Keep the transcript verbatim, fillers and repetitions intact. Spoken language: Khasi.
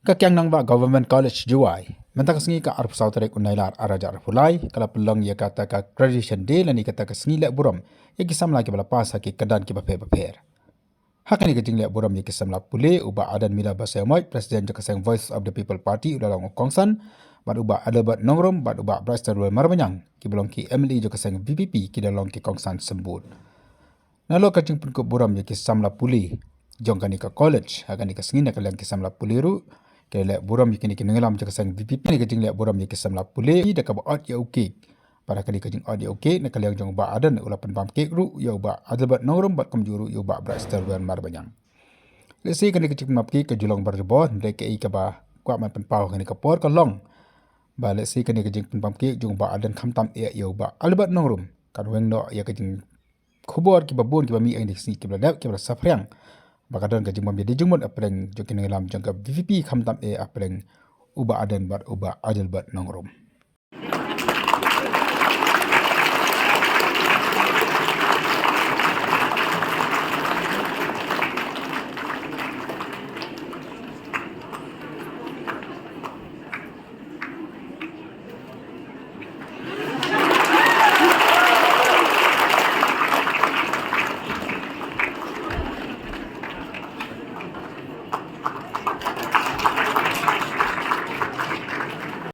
Ka Kiang Nangbah Government College, Jowai, mynta ka sngi ka arphew saw tarik u Nailar arhajar arphew lai, ka la pynlong ïa kata ka Graduation Day lane kata ka sngi leh burom ïa ki samla kiba la pass ha ki kyrdan kiba pher bapher. Ha kane ka jingleh burom ïa ki samla pule, u Bah Adan Miller Basaiawmoit, President jong ka seng Voice of the People Party, u la long u kongsan, bad u Bah Adelbert Nongrum bad u Bah Brightstarwell Marbaniang, kiba long ki M L A jong ka seng V P P, ki la long ki kongsan symbud. Nalor ka jingpynkup burom ïa ki samla pule jong kane ka college ha kane ka sngi na ka liang ki samla pule ruh, ki la leh burom ïa kine ki nongïalam jong ka seng V P P. Kane ka jingleh burom ïa ki samla pule da kaba ot ïa u cake. Bad ha kane ka jingot ïa u cake, na ka liang jong u Bah Adan, u la pynbam cake ruh ïa u Bah Adelbert Nongrum bad kumjuh ruh ïa u Bah Brightstarwell Marbaniang. Lehse kane ka jingpynbam cake ka ju long barabor, hynrei kaei kaba kwah ban pynpaw ha kane ka por ka long ba lehse kane ka jingpynbam cake jong u Bah Adan khamtam eh ïa u Bah Adelbert Nongrum kan weng noh ïa ka jingkhubor kiba bun kiba mih ha kine ki sngi kiba la dep, kiba la saphriang, ba ka don ka jingbym ïadei jingmut hapdeng jong ki nongïalam jong ka V P P, khamtam eh hapdeng u Bah Adan bad u Bah Adelbert Nongrum.